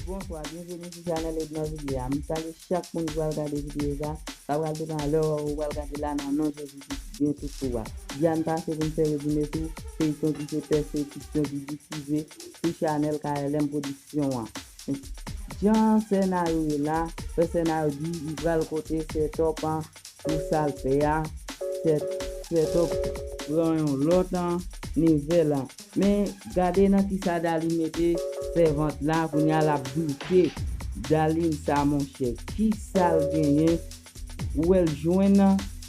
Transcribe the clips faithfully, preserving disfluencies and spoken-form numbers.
Bonswa, byenveni sou chanèl Edna Villiers a. M salye chak moun ki pral gade videyo sa. Sa pral depann lè ou pral gade la nan non Jezi Kris ki gen tout pouvwa. Byen pase pou m fè rezime sou feyton ki se pèsekisyon ki difize sou chanèl K L M Pwodiksyon an. Jan sè Nayou ye la, frè sè Nayou di li pral kote sè Top an pou sa l fè a, sè, sè Top pran yon lòt an, neve la. Men gade nan kisa Dalin mete sèvant la, kounye a l ap doute. Dalin sa, monchè, kisa l genyen? Ou wè l jwenn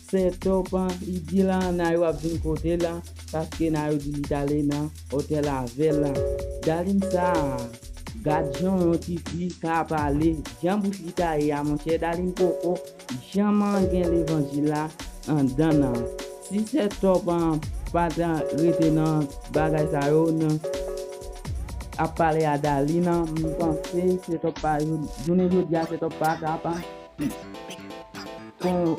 sè Top an, li di l Nayou ap vin kote l, paske Nayou di li t ale nan otèl avè l. Dalin sa, gad jan yon tifi ka pale, jan bouch li ta ye a, monchè, Dalin poko janm gen levanjil la anndan nan. Si sè Top an pa t rete nan bagay sa yo, nan ap pale a Dalin an, m panse sè Top pa, jounen jodi a, sè Top pa t ap kon,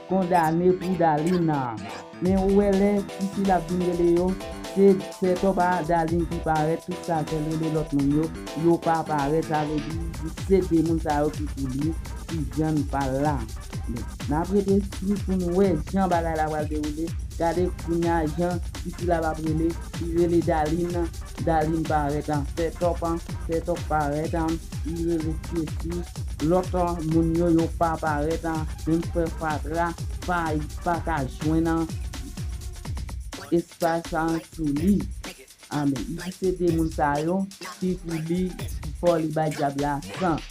kondane pou Dalin nan. Men ou wè lè Sisi l ap vin rele yo, se sè Top a Dalin ki parèt, tout sa fè l rele lòt moun yo, yo pa parèt, sa vle di se de moun sa yo ki pou li, ki jwenn pa l la. N ap rete swiv pou n wè jan bagay la pral dewoule. Gade kounye a jan Sisi l ap rele, li rele Dalin, Dalin parèt an, sè Top an, sè Top parèt an, li rele Sisi. Lòt moun yo, yo pa parèt an, menm frè Fatra pa, pa ka jwenn an espas an sou li. Amen. Li di se de moun sa yo ki pou li, ki fò li bay dyab la san.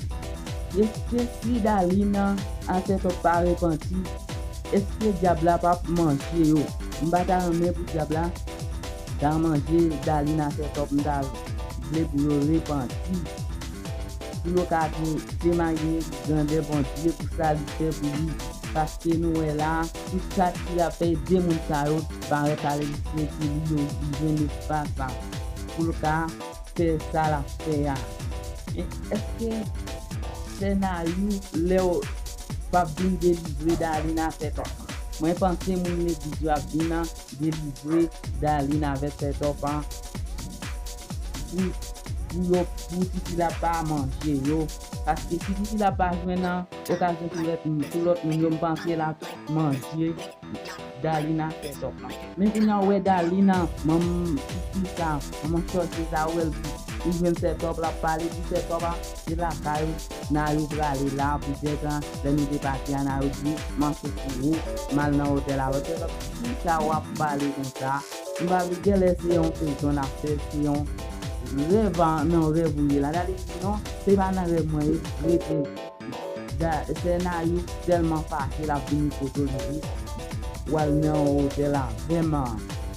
Èske si Dalin a sè Top pa repanti, èske dyab la p ap manje yo? M pa ta renmen pou dyab la ta manje Dalin a sè Top, m ta vle pou yo repanti. Pou yo ka te, temwaye grandè Bondye pou sa li fè pou li. Paske nou wè la, tout sa ki ap fè de moun sa yo parèt ale sou li, yo li jwenn espas la pou l ka fè sa l ap fè a. Men èske sè Nayou lè w p ap vin delivre Dalin a sè Top? Mwen panse moun legliz yo ap vin an delivre Dalin avèk sè Top an pou, pou yo, pou tifi la pa manje yo. Paske si tifi la pa jwenn nan okazyon sou lòt moun, sou lòt moun yo, m panse l ap manje Dalin a sè Top lan. Men kounye a ou wè Dalin an, manman tifi sa, manman chòche sa, ou wè l, li jwenn sè Top, l ap pale di sè Top a, se lakay Nayou prale la, poutèt lè nou te pati a, Nayou di, m anfèt pou ou, m al nan otèl avè w. Sè Top, kisa w ap pale konsa? M pa vle, genlè se yon feyton n ap fè, se yon rèv a, nan rèv ou ye la. Dalin di non, se pa nan rèv mwen ye, rete. Da, sè Nayou tèlman fache, l ap vini kote w, li di, w al nan otèl avè m.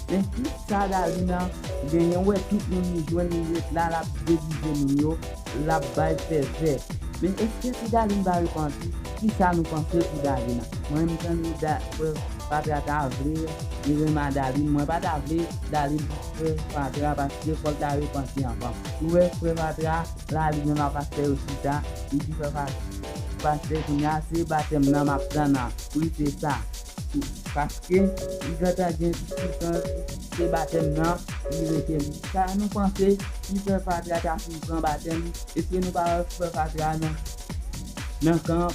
Men kisa Dalin an genyen, ou wè tout moun li jwenn, li ret la, l ap devize moun yo, l ap bay fèzè. Men èske si Dalin pa repanti, kisa nou panse pou Dalin an? Mwen, m tande da, frè Fatra ta vle, li renmen a Dalin, mwen pa ta vle Dalin pou frè Fatra, paske fò l ta repanti anvan. Ou wè frè Fatra la, li menm a pastè yo chita, li di frè Fa-, pastè, kounye a se batèm nan m ap tann nan, wi, se sa. Paske li gentan gen diskisyon, se batèm nan li rete. Sa nou panse, si frè Fatra ta fin pran batèm, èske nou pa wè frè Fatra nan, nan kan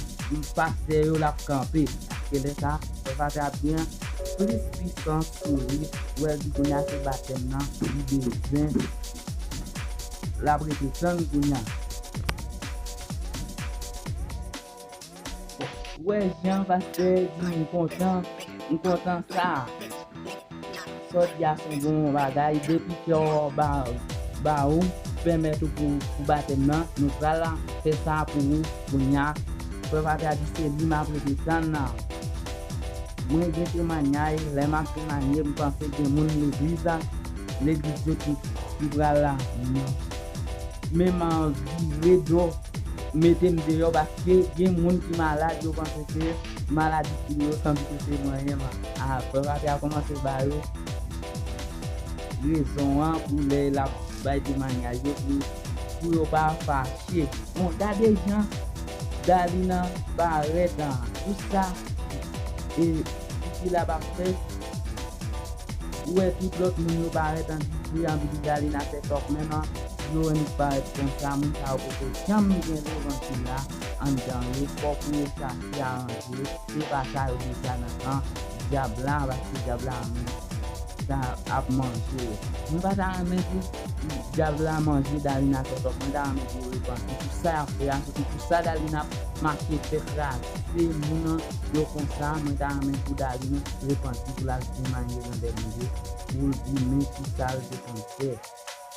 pastè yo l ap kanpe? Paske lè sa, frè Fatra ap gen plis pisans sou li. Ou wè l di kounye a se batèm nan li bezwen. L ap rete tann kounye a. Ou wè jan pastè di m kontan, m kontan sa. Sa w di a se yon bon bagay, depi kè w ba, ba ou, pèmèt ou pou, pou batèm nan, nou pral fè sa pou ou kounye a. Frè Fatra di se li m ap rete tann nan. Mwen gen temwanyay, lè m ap temwanye, m panse gen moun legliz la, legliz yo ki, ki pral la. Menm vire do, mete m deyò, paske gen moun ki malad, yo panse se maladi pou yo, santi ke se mwen menm. A, frè Fatra kòmanse ba yo rezon an pou lè l ap bay temwanyaj yo, pou, pou yo pa fache. Bon, gade jan Dalin an parèt an. Tout sa, e, tifi la p ap fè. Ou wè tout lòt moun yo parèt an, di, anvi di Dalin a fè tòp menm an. Yo wè nou parèt konsa, moun sa yo poko janm gen levanjil la anndan yo, fòk pou yo chache aranje, se pa sa yo deja nan kan dyab la, paske dyab la menm sa ap manje yo. Mwen pa ta renmen pou dyab la manje Dalina Sètòp, mwen ta renmen pou yo repanti pou sa y ap fè a, se pou sa Dalina ap mache fè kraze moun yo konsa, mwen ta renmen pou Dalina repanti, pou l al di manye nan dènye, pou l di men ki sa l te konn fè.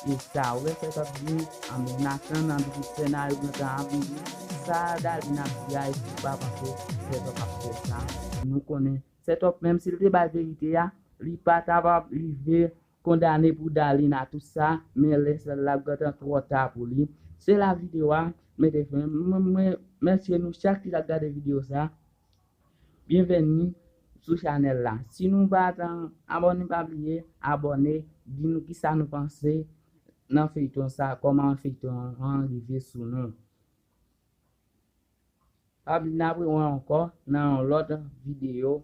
E sa, ou wè Sètòp vini, anben n atann anpil senaryo nan tan ap vini. Sa Dalina ap di a, èske ou pa panse Sètòp ap fè sa? Nou konnen Sètòp, menm si l te bay verite a, li pa t ap rive kondane pou Dalina tout sa, men lè sa l ap gentan twò ta pou li. Se la videyo a mete fen. Mwen, mwen remèsye nou chak ki t ap gade videyo sa. Byenveni sou chanèl la. Si nou pa t abòne, pa bliye abòne, di nou kisa nou panse nan feyton sa, kòman feyton an rive sou nou. Pa bliye n ap rewè ankò nan yon lòt videyo.